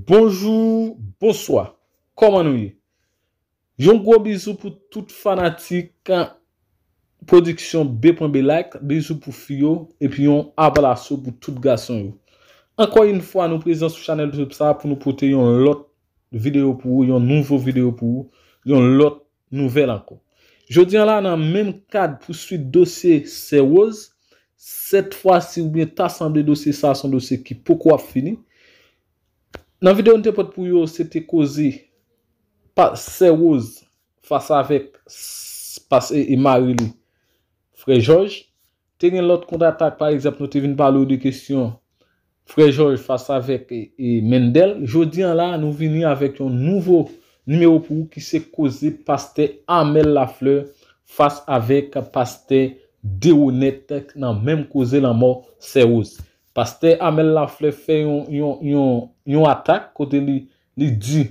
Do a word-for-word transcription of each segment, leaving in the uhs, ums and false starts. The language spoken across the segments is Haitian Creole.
Bonjou, bonswa. Kòman nou ye? Yon gwo bizou pou tout fanatik pwodiksyon B pwen B Like, bizou pou fi yo, epi yon abraso pou tout gason yo. Ankò yon fwa, nou prezan sou chanèl YouTube sa a pou nou pote yon lòt videyo pou ou, yon nouvo videyo pou ou, yon lòt nouvèl ankò. Jodi a la, nan menm kad pouswit dosye Sè Rose, sèt fwa si oubyen ta sanble dosye sa a se yon dosye ki poko ap fini. Nan videyo n te pote pou yo, se te koze pa Sè Rose fas avèk s- pas e, e mari li, Frè Jòj. Te gen lòt kontratak, pa egzanp, nou te vin pale w de kesyon Frè Jòj fas avèk e, e Mendel. Jodi a la, nou vini avèk yon nouvo nimewo pou ou ki se koze pastè Amel Lafleur fas avèk pastè Deronette nan menm koze lanmò Sè Rose. Pastè Amel Lafleur fè yon, yon, yon, yon atak kote li, li di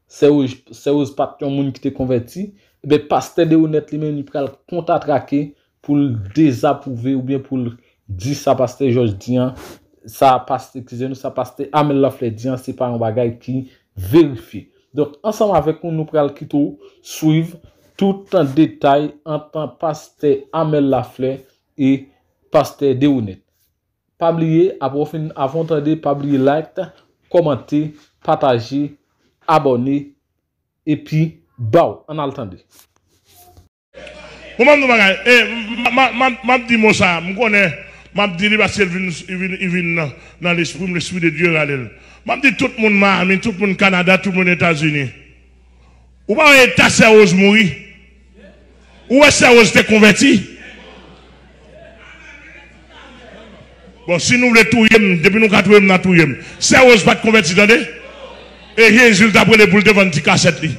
Sè Rose, Sè Rose pa t yon moun ki te konvèti. Ebyen, pastè Deronette li menm li pral kontatrake pou l dezapwouve oubyen pou l di sa pastè Jòj di an, sa pastè, eskize nou, sa pastè Amel Lafleur di an, se pa yon bagay ki verifye. Donk, ansanm avèk nou, nou pral kite w swiv tout detay ant pastè Amel Lafleur e pastè Deronette. Pa bliye, apre w fin, avan w tande, pa bliye like, kòmante, pataje, abòne, epi baw. Ann al tande. Bon, m ap di yon bagay. E, m, m, m, m, m ap di mo sa. M konnen m ap di li paske l vin, li vin, li vin nan, nan lespri m, lespri de Dye rale l. M ap di tout moun Miami, tout moun Kanada, tout moun Etazini. Ou pa wè eta Sè Rose mouri? Ou wè Sè Rose te konvèti? Bon, si nou vle touye m, depi nou ka touye m, n a touye m. Sè Rose pa t konvèti, tande? E Jezi l t ap rele pou l te vann ti kasèt li.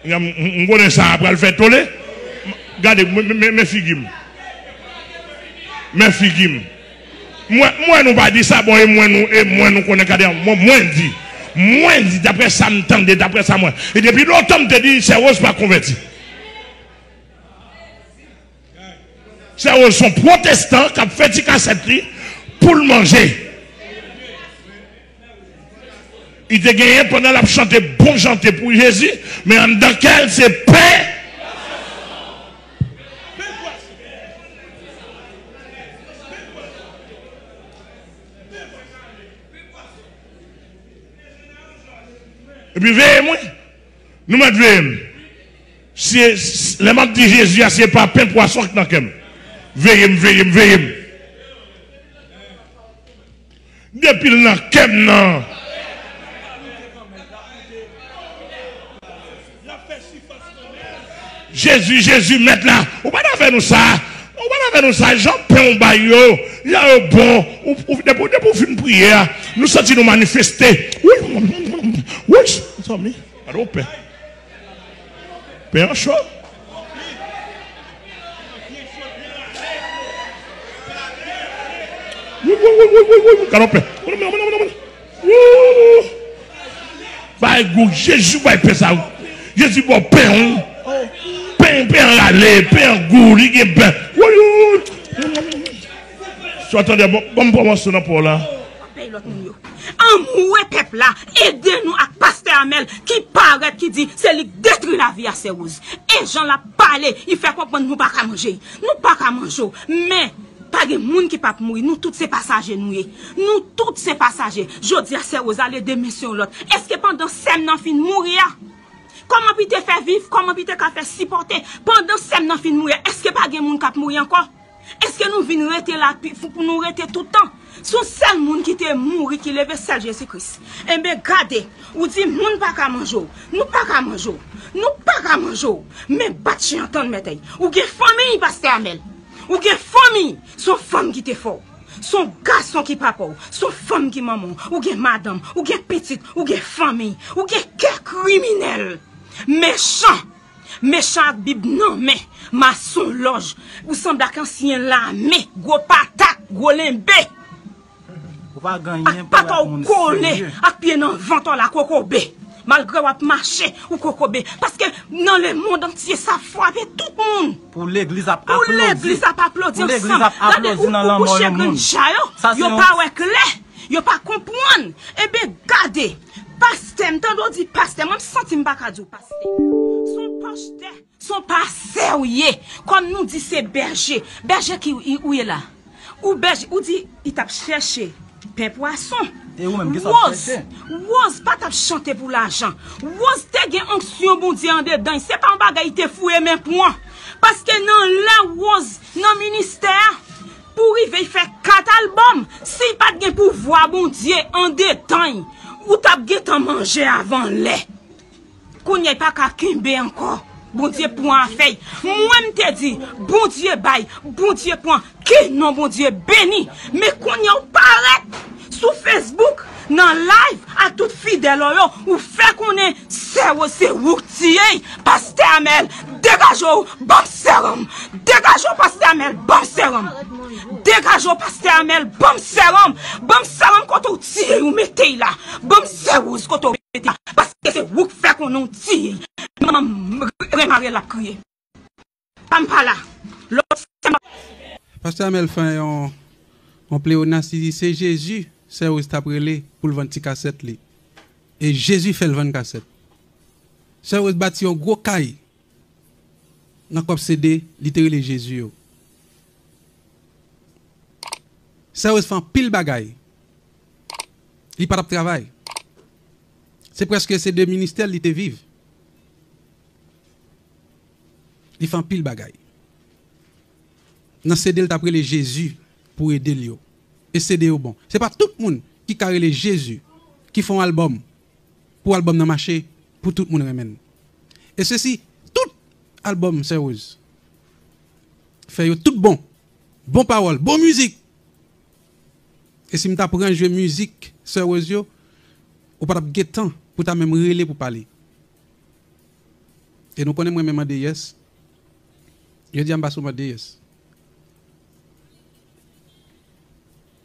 M, m, m konnen sa a pral fè tole. Gade, men, men, men figi m. Men figi m. Mwen, mwen nou pa di sa, bon, e mwen nou, e mwen nou konnen gade, mwen, mwen di. Mwen di, daprè sa m tande, daprè sa mwen. E depi lontan m te di, Sè Rose pa konvèti. Sè Rose se yon pwotestan k ap fè ti kasèt li pou l manje. Li te genyen pandan l ap chante bon chante pou Jezi, men anndan kè l se pen. Epi veye mwen. Nou mèt veye m. Si, si, lè m ap di Jezi a, se pa pen pwason k nan kè m. Veye m, veye m, veye m. Depi l nan kè m nan. Jezi, Jezi, mèt la. Ou pa t avè nou sa. Ou pa t avè nou sa. Jan pen w bay yo, jan yo bon. Ou, ou, depi, depi w fin priye a, nou santi nou manifeste. Wi, wi, zanmi. Gade yon pen. Pen an cho. Wi, wi, wi, wi, wi, wi, gade yon pen. Wou! Bay gou, Jezi bay pen sa. Jezi ba w pen, wi. Pen, pen an rale, pen an gou, li gen pen. Wi, wi, wi. Swa tande, bon, bon, bon, bon, nan po la. Pèy lòt moun yo. Anmwe pèp la, ede nou ak pastè Amel ki parèt ki di se li k detwi lavi a Sè Rose. E jan l ap pale, li fè konprann nou pa ka manje. Nou pa ka manje w. Men, pa gen moun ki p ap mouri. Nou tout se pasaje nou ye. Nou tout se pasaje. Jodi a Sè Rose ale, demen se yon lòt. Èske pandan sè m nan fin mouri a, kòman pou li te fè viv? Kòman pou li te ka fè sipòte? Pandan sè m nan fin mouri a, èske pa gen moun k ap mouri ankò? Èske nou vin rete la pi- pou, pou nou rete tout tan? Se yon sèl moun ki te mouri ki leve, sèl Jezi Kris. Enben gade, ou di moun pa ka manje w, nou pa ka manje w, nou pa ka manje w. Men bat chen an tann mèt ay. Ou gen fanmiy, pastè Amel. Ou gen fanmiy, se yon fanm ki te fè w. Se yon gason ki papa w, se yon fanm ki manman w. Ou gen madanm, ou gen pitit, ou gen fanmiy, ou gen kè kriminèl. Mechan! Mechan ak bib nan men, masonlòj, ou sanble ak ansyen lame, gwo patat, gwo lenbe. Ou pa gen anyen pou wè ak papa w kole, ak pye nan vant w la kokobe. Malgre w ap mache, ou kokobe. Paske nan lemonn antye, sa frape tout moun. Pou legliz ap aplodi. Pou legliz ap aplodi ansanm. Pou legliz ap aplodi nan lanmò yon moun. Gade, ou, ou kouche grenn cha yo, yo pa wè klè, yo pa konprann. Enben, gade, pastè, m tande w di pastè, mwen, m santi m pa ka di w pastè. Se yon pastè. Se yon pastè w ye. Kòm nou di se bèje. Bèje ki ou ye la. Ou bèje, ou di, li t ap chèche pen pwason. E ou menm, kisa w chèche? Rose, Rose pa t ap chante pou lajan. Rose te gen onksyon Bondye andedan l. Se pa yon bagay li te foure men pran. Paske nan lè Rose nan ministè a, pou rive l fè kat albòm, si l pa t gen pouvwa Bondye andedan l, ou t ap gentan manje avan lè. Kounye a, li pa ka kenbe ankò. Bondye pran afè l. Mwen, m te di, Bondye bay, Bondye pran. Ke non Bondye beni. Men kounye a, ou parèt sou Facebook, nan live, ak tout fidèl ou yo, ou fè konnen, sè Rose, se ou k tiye l. Pastè Amèl, degaje w, ban m sèran m. Degaje w, pastè Amèl, ban m sèran m. Degaje w, pastè Amèl, ban m sèran m. Ban m sèran m kote w tiye l, ou mete l la. Ban m sè Rose kote w mete l la. Paske se ou k fè konnen w tiye l. Manman m, Remarel ap kriye. Pa m pa la. Lòt sè m ap Pastè Amèl fè yon, yon pleonas, li di se Jezi sè Rose t ap rele pou l vann ti kasèt li. E Jezi fè l vann kasèt. Sè Rose bati yon gwo kay nan kòb C D li te rele Jezi yo. Sè Rose fè anpil bagay. Li pa t ap travay. Se prèske se de ministè l li te viv. Li fè anpil bagay. Nan C D l t ap rele Jezi pou ede l yo. E C D yo bon. Se pa tout moun ki ka rele Jezi, ki fè yon albòm, pou albòm nan mache, pou tout moun renmen l. E sesi, tout albòm Sè Rose fè yo tout bon. Bon pawòl, bon mizik. E si m ta pran jwe mizik Sè Rose yo, ou pa t ap gen tan pou ta menm rele pou pale. E nou konnen mwen menm an D S. Jodi a m pa sou mwen D S.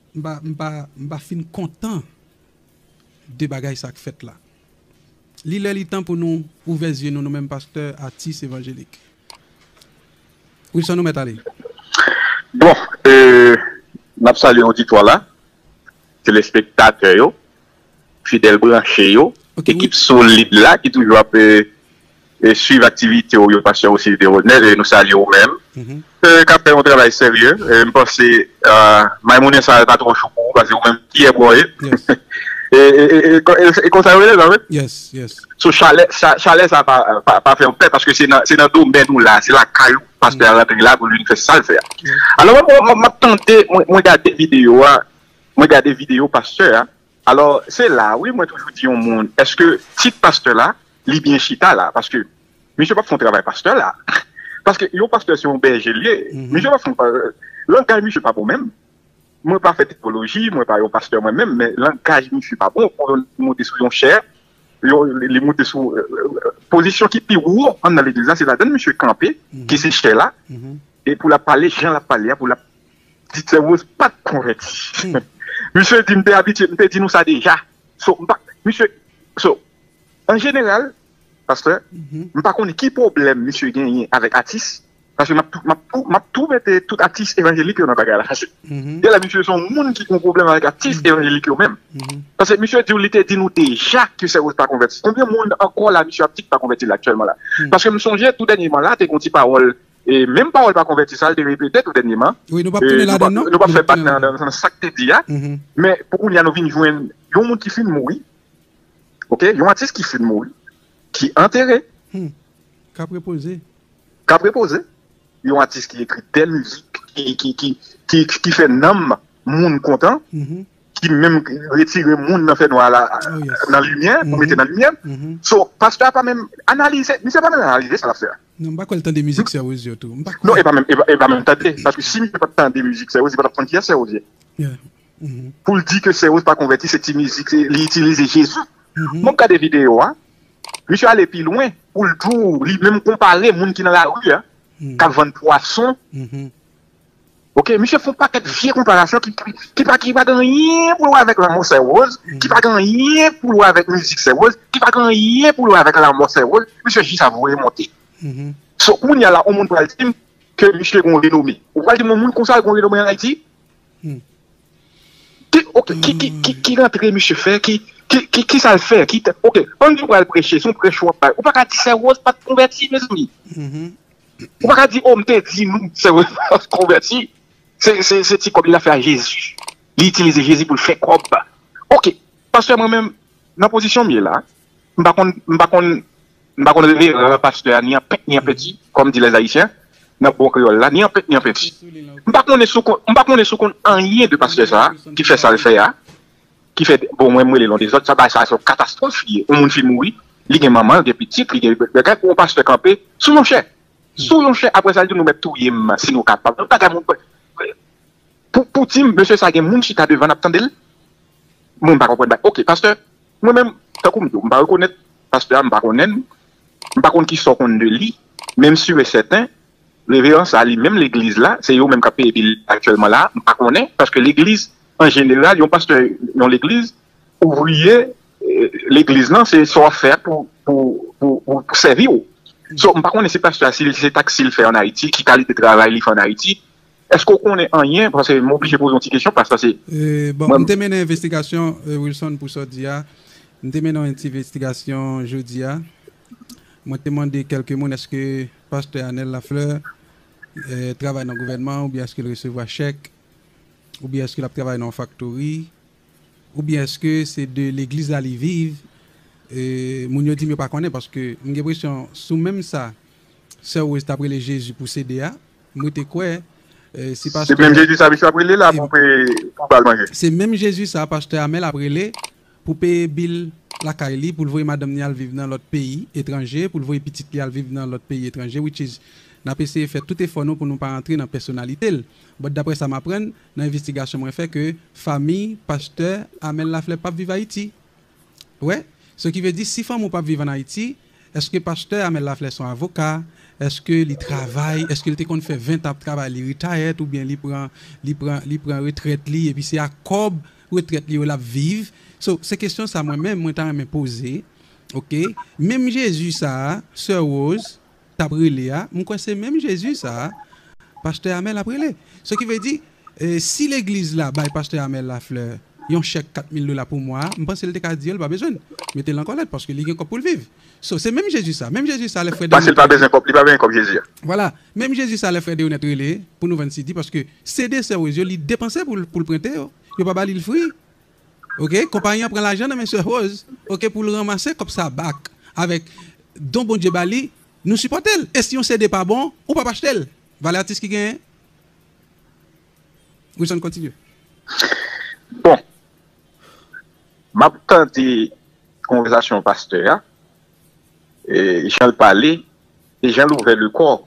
M pa, m pa, m pa fin kontan de bagay sa k fèt la. Li lè li tan pou nou ouvè zye nou, nou menm pastè, atis evanjelik. Wilson, ou mèt ale. Bon, euh, n ap salye oditwa la, telespektatè yo, fidèl branche yo, ekip solid la ki toujou ap, euh, euh, swiv aktivite w yo, pastè Rose Deronel, e nou salye w menm. Euh, k ap fè yon travay serye. Euh, m panse, euh, may mounen sa pa twò cho pou ou, paske ou menm kiyè bwè w ye. E, e, e, e, e, e konsa yo rele l, pa vre? So, chalè, cha-, chalè sa pa, pa, pa fè w pè, paske se nan, se nan domèn ou la, se lakay ou pastè a rantre la pou l vin fè sa l fè a. Alò, mwen, mwen, mwen, m ap tande, mwen, mwen gade videyo a, mwen gade videyo pastè a. Alò, se la, wi, mwen toujou di yon moun, èske tit pastè la, li byen chita la? Paske misye p ap fè yon travay pastè la. Paske yon pastè se yon bèje l ye. Misye p ap fè yon pa-, langaj misye pa bon menm. Mwen pa fè teyoloji, mwen pa yon pastè mwen menm, men langaj misye pa bon pou li monte sou yon chè, yon, li, li monte sou, euh, euh, pozisyon ki pi wo anndan legliz la, se ladan misye kanpe, ki se chè la, e pou l ap pale, jan l ap pale a, pou l ap di Sè Rose pa t konvèti. Misye di, m te abitye, m te di nou sa deja. So, m pa, misye, so, an jeneral, pastè, m pa konnen ki pwoblèm misye genyen avèk atis, paske m ap tou, m ap tou, m ap tou mete tout atis evanjelik yo nan bagay la. Paske genlè misye se yon moun ki gen yon pwoblèm avèk atis evanjelik yo menm. Paske misye di w, li te di nou deja ke Sè Rose pa konvèti. Konbyen moun ankò la misye ap di k pa konvèti la aktyèlman la? Paske m sonje tou dènyèman la, te gen yon ti pawòl, e menm pawòl pa konvèti sa, l te repete tou dènyèman. Wi, nou p ap tounen ladan l, non. Nou p ap fè bak nan, nan, nan sa k te di a. Men pou kounye a, nou vin jwenn yon moun ki fin mouri. Ok, yon atis ki fin mouri, ki antere. K ap repoze. K ap repoze. Yon atis ki ekri de mizik, ki, ki, ki, ki, ki fè nanm moun kontan, ki menm retire moun nan fènwa la, nan limyè, pou mete nan limyè. So, pastè a pa menm analize, misye pa menm analize sa l ap fè a. Non, m pa kwè l tande mizik Sè Rose yo tou. M pa kwè. Non, e pa menm, e pa, e pa menm tande, paske si misye pa t tande mizik Sè Rose, li pa t ap konn kiyès Sè Rose ye. Pou l di ke Sè Rose pa konvèti, se ti mizik, se, li itilize Jezi. Mwen gade videyo a, misye ale pi lwen pou l di w, li menm konpare moun ki nan lari a, k ap vann pwason, Ok, misye fè yon pakèt vye konparasyon ki, ki, ki pa, ki pa gen anyen pou wè avèk lanmò Sè Rose, ki pa gen anyen pou wè avèk mizik Sè Rose, ki pa gen anyen pou wè avèk lanmò Sè Rose. Misye jis ap voye monte. So, kounye a la, yon moun pral di m ke misye gen yon renome. Ou pral di m yon moun konsa gen yon renome ann Ayiti? Ki, ok, ki, ki, ki, ki rantre misye fè? Ki, ki, ki, ki sa l fè? Ki, ok, ann di w pral preche, se yon prèch w ap bay. Ou pa ka di Sè Rose pa t konvèti, mezanmi. Ou pa ka di, o, m te di nou, Sè Rose pa t konvèti. Se, se, se ti kòb li la fè a Jezi. Li itilize Jezi pou l fè kòb. Ok, pastè, mwen menm, nan pozisyon m ye la, m pa konn, m pa konn, m pa konn reveran pastè a, ni an pent, ni an penti, kòm di lèzayisyen, nan bon kreyòl la, ni an pent, ni an penti. M pa konnen si w konn, m pa konnen si w konn anyen de pastè sa a, ki fè sa l fè a, ki fè, bon, mwen, m rele l yon dezòd, sa bagay sa a se yon katastwòf li ye. Yon moun fin mouri, li gen manman, li gen pitit, li gen, gen, gen yon pastè kanpe, sou yon chè. Sou yon chè, apre sa, li di nou mèt touye m, si nou kapab. Bagay moun, pou, pou di m, mesye sa gen moun chita devan l ap tande l? Mwen, m pa konprann bagay. Ok, pastè, mwen menm, tankou m di w, m pa rekonèt pastè a, m pa konnen l, m pa konn kisa w konn de li, men m si e sèten, reveran sa a li menm legliz la, se yo menm k ap peye bil aktyèlman la, m pa konnen, paske legliz, an jeneral, yon pastè, yon legliz, ouvriye, eh, legliz lan, se sa w ap fè pou, pou, pou, pou, pou sèvi w. So, m pa konnen si pastè a, si se taksi l fè ann Ayiti, ki kalite travay li fè ann Ayiti, èske w konnen anyen? Paske m oblije poze yon ti kesyon, paske se... Eh, bon, mwen, m te mennen envestigasyon, eh, Wilson, pou sa w di a. M te mennen yon ti envestigasyon jodi a. Mwen te mande kèlke moun, èske pastè Anel Lafleur, eh, travay nan gouvènman, oubyen èske l resevwa chèk, oubyen èske l ap travay nan yon faktori, oubyen èske se de legliz la li viv? Eh, moun yo di m yo pa konnen, paske m gen enpresyon sou menm sa, Sè Rose t ap rele Jezi pou C D a, m rete kwè, eh, si pastè... Se menm Jezi sa misye ap rele la pou peye, pou ba l manje. Se menm Jezi sa pastè Amel ap rele pou peye bil lakay li, pou l voye madanm ni al viv nan lòt peyi etranje, pou l voye pitit li al viv nan lòt peyi etranje, which is, n ap eseye fè tout efò nou pou nou pa rantre nan pèsonalite l. But daprè sa m aprann, nan envestigasyon mwen fè, ke fanmi pastè Amel Lafleur p ap viv Ayiti. Wè, so ki vle di, si fanmi w p ap viv ann Ayiti, èske pastè Amel Lafleur se yon avoka? Èske li travay? Èske l te konn fè ven tan ap travay, li retayèt, oubyen li pran, li pran, li pran retrèt li, epi se ak kòb retrèt li yo l ap viv? So, se kesyon sa mwen menm, mwen ta renmen poze. Ok? Menm Jezi sa a, Sè Rose, t ap rele a, m kwè se menm Jezi sa a, pastè Amel ap rele. Sa ki vle di, eh, si legliz la bay pastè Amel Lafleur yon chèk kat mil dola pou mwa a, m panse l te ka di yo l pa bezwen l, mete l an kòlèt, paske li gen kòb pou l viv. So, se menm Jezi sa, menm Jezi sa lè frè... Paske l pa bezwen kòb, li pa bezwen kòb Jezi a. Vwala, menm Jezi sa lè frè Deonèt rele pou nou vann C D, paske C D Sè Rose yo, li depanse pou l, pou l prente yo. Yo pa ba li l free. Ok, konpayi an pran lajan nan men Sè Rose, ok, pou l ranmase kòb sa back avèk don Bondye ba li, nou sipòte l. E si yon C D pa bon, ou p ap achte l. Valè atis ki genyen. Wilson, kontinye. Bon, m ap tande konvèsasyon pastè a, e, jan l pale, e jan l ouvè lekò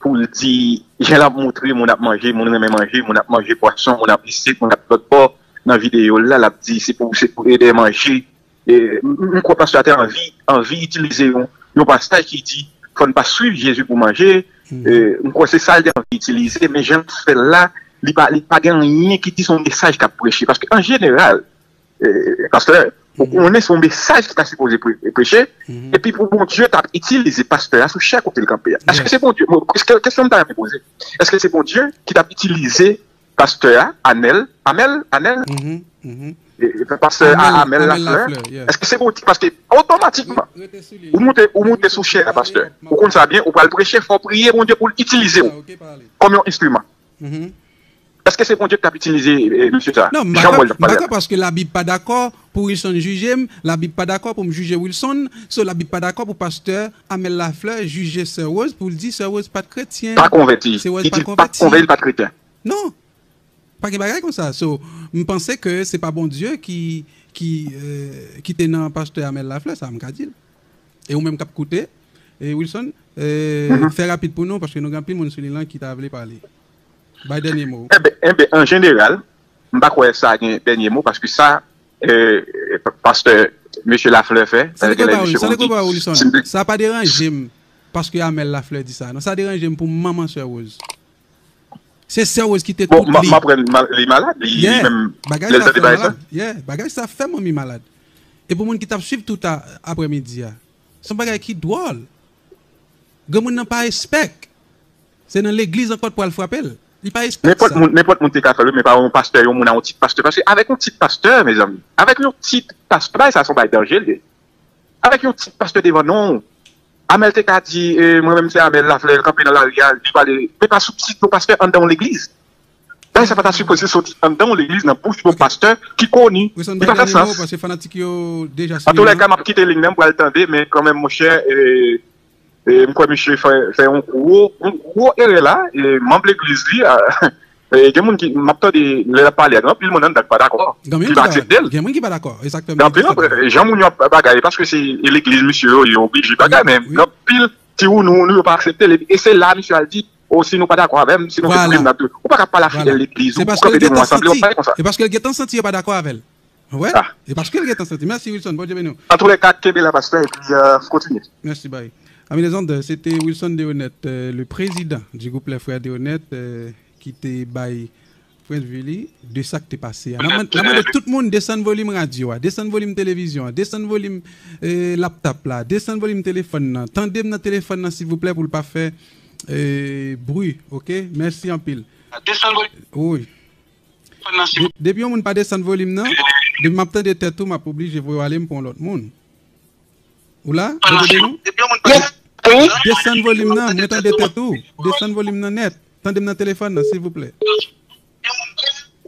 pou l di, jan l ap montre moun ap manje, moun renmen manje, moun ap manje pwason, moun ap isit, moun ap lòt bò, nan videyo l la, l ap di, se pou, se pou Eden manje. E, m, m kwè pastè a te anvi, anvi itilize yon, yon pasaj ki di, fò n pa swiv Jezi pou manje. E, m kwè se sa l te anvi itilize, men jan l fè l la, li pa, li pa gen anyen ki di se yon mesaj k ap preche. Paske an jeneral, e, pastè, ou konnen se yon mesaj ki ta sipoze pre-, preche, epi pou Bondye t ap itilize pastè a sou chè kote l kanpe a. Èske se Bondye, bon, èske, kesyon m ta renmen poze, èske se Bondye ki t ap itilize pastè a, Anel, Amel, Anel? E, e, pastè Amel, Amel Lafleur, èske se Bondye? Paske otomatikman, ou moute, ou moute sou chè a, pastè. Ou konn sa byen, ou pral preche, fò w priye Bondye pou l itilize w kòm yon enstriman. Èske se Bondye ki t ap itilize, eh, mesye sa a? Non, m pa dakò, paske Labib pa dakò pou Wilson jije m, Labib pa dakò pou m jije Wilson, so Labib pa dakò pou pastè Amel Lafleur jije Sè Rose pou l di Sè Rose pa t kretyen. Pa konvèti. Li di li pa t konvèti, li pa t kretyen. Non. Pa gen bagay konsa. So, m panse ke se pa Bondye ki, ki, eh, ki te nan pastè Amel Lafleur, sa m ka di l. E ou menm k ap koute, e Wilson, eh, fè rapid pou nou, paske nou gen anpil moun sou liy lan ki ta vle pale. Bay dènye mo. Enben, enben, an jeneral, m pa kwè sa gen dènye mo, paske sa, eh, pastè, mesye Lafleur fè, sa te konpa, Wilson, sa pa deranje m, paske Amel Lafleur di sa. Non, sa deranje m pou manman Sè Rose. Se Sè Rose ki te kout li. Bon, m aprann li malad, li menm, lè l tande bagay sa. Yeah, bagay sa fè manmi malad. E pou moun ki t ap swiv tout aprèmidi a, se yon bagay ki dwòl. Granmoun nan pa espèk. Se nan legliz ankò t pral frape l. Li pa espèk sa. Nenpòt moun, nenpòt moun te ka fè l, wi, men pa yon pastè, yon moun a yon tit pastè. Paske avèk yon tit pastè, mezanmi, avèk yon tit pastè, bagay sa se yon bagay danje l ye. Avèk yon tit pastè devan non w, Amèl te ka di, e, mwen menm se Amèl Laflè, l kanpe nan lari a, li pale, men pa sou tit yon pastè anndan yon legliz. Bagay sa pa ta sipoze soti anndan yon legliz nan bouch yon pastè ki koni. Li pa fè sans. Antoulèka, m ap kite liy nan, m pral tande, men kanmenm, monchè, e, e, m kwè misye fè, fè yon gwo, yon gwo erè la, e, manm legliz li, a, e, gen moun ki, m ap tande, lè l ap pale a, gen anpil moun anndan ki pa dakò, ki pa aksepte l. Gen moun ki pa dakò, egzakteman. Gen anpil, jan moun yo ap bagay, paske se legliz misye yo, yo oblije bagay, men gen anpil ti wounou wounou yo pa aksepte l. E se la misye al di, o, si nou pa dakò avè m, si nou vle kouri m nan tou. Ou pa ka pale a fidèl legliz ou, ou kanpe devan yon asanble, yon bagay konsa. E paske l gentan santi yo pa dakò avè l. Wè? E paske l gentan santi. Mèsi, Wilson. Bondye beni w. Antoulèka, kenbe la, pastè, epi, e, kontinye. Mèsi, bay. Amis les ondes, se te Wilson Deronette, euh, le président du groupe Les Frères Deronette, euh, ki te bay pwennvi li de sa k te pase a. N ap mande tout moun desann volim radyo a, desann volim televizyon an, desann volim, e, laptop la, desann volim telefòn nan. Tande m nan telefòn nan, silvouplè, pou l pa fè, e, bri, oke? Mèsi anpil. Wi. De-, depi yon moun pa desann volim nan, depi m ap tande tèt ou, m ap oblije voye w ale, m pran yon lòt moun. Ou la? Bondye beni w? Yes, wi. Desann volim nan, mwen tande tèt ou. Desann volim nan nèt. Tande m nan telefòn nan, silvouplè.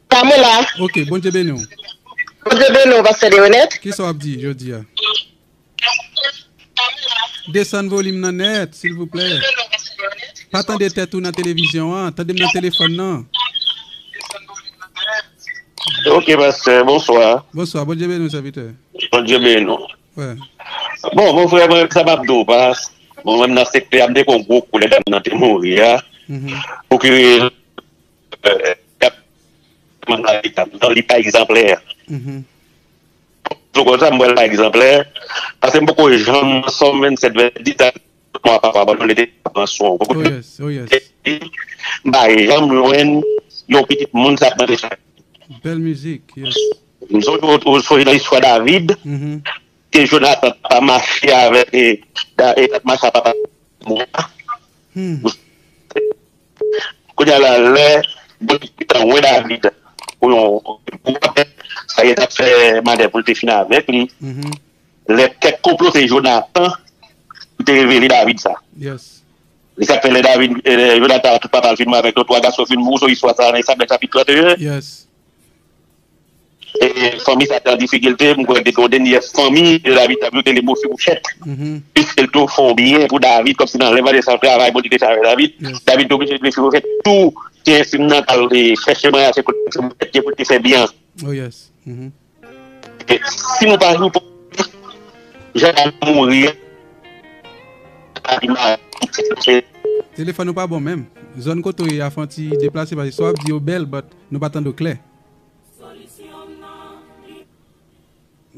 Sa mwen la. Oke, Bondye beni w. Bondye beni w, pastè Deronette. Kisa w ap di jodi a? Desann volim nan nèt, silvouplè. Pa tande tèt ou nan televizyon an, tande m nan telefòn nan. Ok, pastè, bonswa. Bonswa, Bondye beni w, sèvitè. Bondye beni w. Wè. Bon, mon frè, mwen, sa m ap di w, pa, bon, mwen, nan sektè a, m te gen yon gwo kou lè dam nan te mouri a. Mhm. Pou ki rezon, euh, y ap, li pa egzanplè. Mhm. Sou konsa, m wè l pa egzanplè, paske m poko janm, Sòm vennsèt vèsè dis, mwa papa abandone te pran swen w. Oh yes, oh yes. M pa janm jwenn yon pitit moun sa ap mande sa. Bèl mizik, yes. M sonje, ou, ou sonje nan istwa David, mhm, ke Jonatan pa mache avèk, e, Da-, e, mache ak papa mwa. Hmm. Kounye a la, lè Bondye te anvoye David pou yon, pou wè sa, li t ap fè malè pou l te fini avèk li. Mhm. Lè kèk konplo se Jonatan ki te revele David sa. Yes. E sa k fè lè David, eh, Jonatan tout papa l fin mò avèk yo, twa gason fin mouri, sou istwa sa nan Echèb chapit trannteyen. Yes. E fanmi sa te an difikilte, m kwè te gen yon dènye fanmi de David, David te rele Mefibwochèt. Mhm. Piske l te fè yon byen pou David, kòmsi nan lè mande sa travay Bondye te fè avèk David, yes, David te oblije Mefibwochèt tou te enstrimintal, e chèche mwayen se kote Mefibwochèt ye pou te fè byen. Oh yes. Mhm. E si nou pa jwe pou jan mouri, telefòn ou pa bon menm. Zòn kote w ye a fè yon ti deplase, paske sa w ap di yo bèl, but nou pa tande w klè.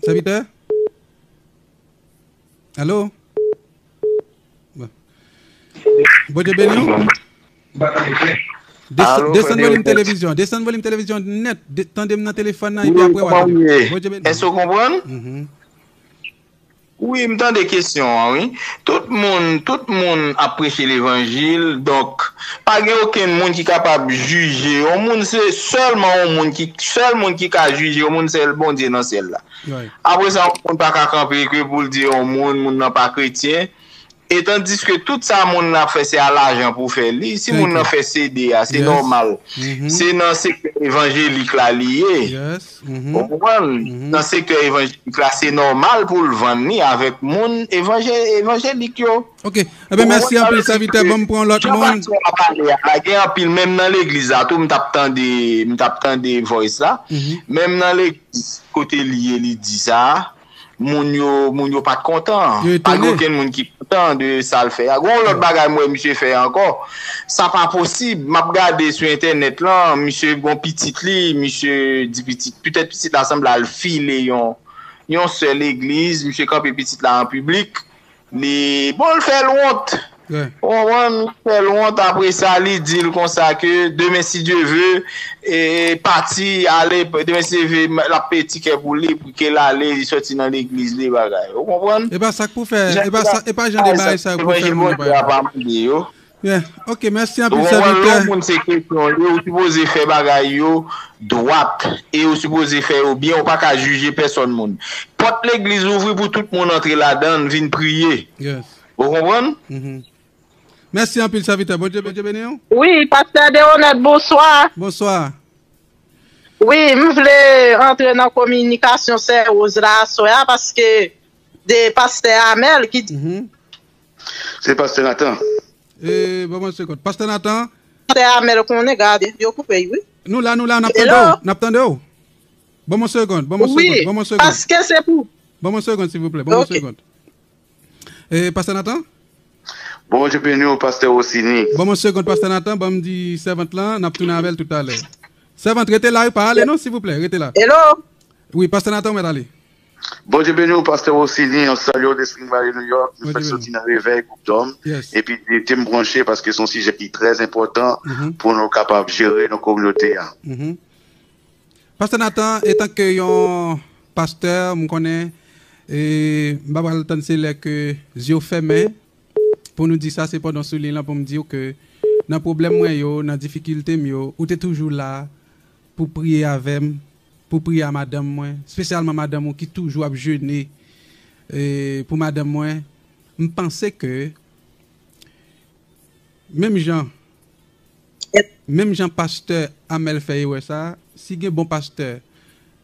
Sèvitè? Alo? Bon. Bondye beni w. Desann, desann volim televizyon. Desann volim televizyon nèt. De-, tande m nan telefòn nan, epi apre w a tande. Bondye beni w. Èske w konprann? Mhm. Wi, m tande kesyon an, wi. Tout moun, tout moun ap preche levanjil, donk, pa gen okenn moun ki kapab jije yon moun, se sèlman yon moun ki, sèl moun ki ka jije yon moun, se Bondye nan syèl la. Right. Apre sa, yon moun pa ka kanpe ke pou l di yon moun, moun nan pa kretyen. E tandiske tout sa moun nan ap fè, se a lajan pou fè li. Si moun nan fè C D a, se nòmal. Se nan sektè evanjelik la li ye. Ou konprann? Nan sektè evanjelik la, se nòmal pou l vann li avèk moun evanje-, evanjelik yo. Ok. Ebyen, mèsi anpil, sèvitè. Ban m pran lòt moun. Jan pastè a pale a la, gen anpil, menm nan legliz la tou, m t ap tande, m t ap tande voice la. Menm nan legliz, kote li ye, li di sa. Moun yo, moun yo pa t kontan. Pa gen okenn moun ki kontan de sa l fè a. Gon lòt bagay m wè misye fè ankò. Sa pa posib. M ap gade sou entènèt lan, misye gon pitit li, misye di pitit, petèt pitit la sanble al file yon, yon sè legliz, misye kanpe pitit la an piblik. Li, bon, l fè l wont. Ou konprann? Li fè l wont, apre sa, li di l konsa ke demen, si Dye ve, e, pati, ale, demen, si Dye ve, l ap peye tikè pou li, pou ke l ale, li sòti nan legliz li, bagay. Ou konprann? E pa sa k pou fè, e pa sa, e pa jan de bagay sa yo pou fè moun pa. Byen, ok, mèsi anpil, sèvitè. Ou konprann? Lè yon moun se kretyen, ou sipoze fè bagay yo dwat, e ou sipoze fè yo byen, ou pa ka jije pèsòn moun. Pòt legliz ouvri pou tout moun antre ladan l, vin priye. Ou konprann? Mèsi anpil, sèvitè. Bondye, Bondye beni w. Wi, pastè Deonèt, bonswa. Bonswa. Wi, m vle antre nan kominikasyon sè Rose la aswè a, paske de pastè Amèl ki di. Se pastè Nathan. E, ban mwen yon segonn. Pastè Nathan. Pastè Amèl konnen, gade, yo koupe, wi. Nou la, nou la, n ap tande w. N ap tande w. Ban mwen yon segonn, ban mwen yon segonn, ban mwen yon segonn. Paske se pou. Ban mwen yon segonn, silvouplè, ban mwen yon segonn. E, pastè Nathan? Bondye beni w, pastè Rosini. Ban mwen yon segonn, pastè Nathan, ban m di sèvant lan, n ap tounen avè l toutalè. Sèvant, rete la, wi, pa ale non, silvouplè, rete la. Wi, pastè Nathan, ou mèt ale. Bondye beni w, pastè Rosini, yon salye w de Spring Valley, New York. Nou fèk soti nan revèy, gwoup dòm. Epi, rete m branche paske se yon sijè ki trè enpòtan pou nou kapab jere nan kominote a. Pastè Nathan, etanke yon pastè, m konnen, e, m pa pral tann se lè ke zye w fèmen pou nou di sa, se pandan w sou liy lan pou m di w ke nan pwoblèm mwen yo, nan difikilte m yo, ou te toujou la pou priye avè m, pou priye a madanm mwen, espesyalman madanm ou ki toujou ap jene, e, pou madanm mwen. M panse ke menm jan, menm jan pastè Amèl fè erè sa a, si gen bon pastè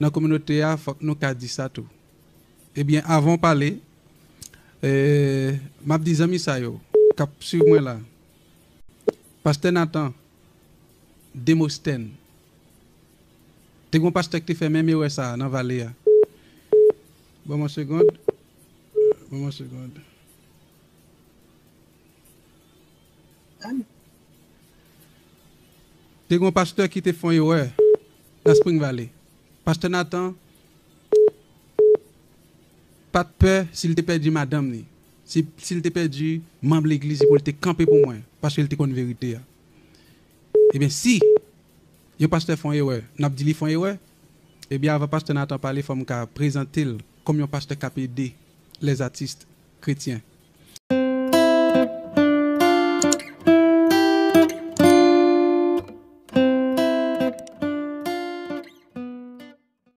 nan kominote a, fòk nou ka di sa tou. Ebyen, avan w pale, e, m ap di zanmi sa yo k ap swiv mwen la, pastè Nathan, Demostèn. Te gen yon pastè ki te fè menm erè sa a nan vale a. Ban mwen yon segonn. Ban mwen yon segonn. Te gen yon pastè ki te fè yon erè nan Spring Valley. Pastè Nathan pa t pè si l te pèdi madanm li, si, si l te pèdi manm legliz li pou l te kanpe pou mwen, paske l te konn verite a. Ebyen, si yon pastè fè yon erè, n ap di li fè yon erè, ebyen, avan pastè Nathan pale, fò m ka prezante l kòm yon pastè k ap ede lèzatis kretyen.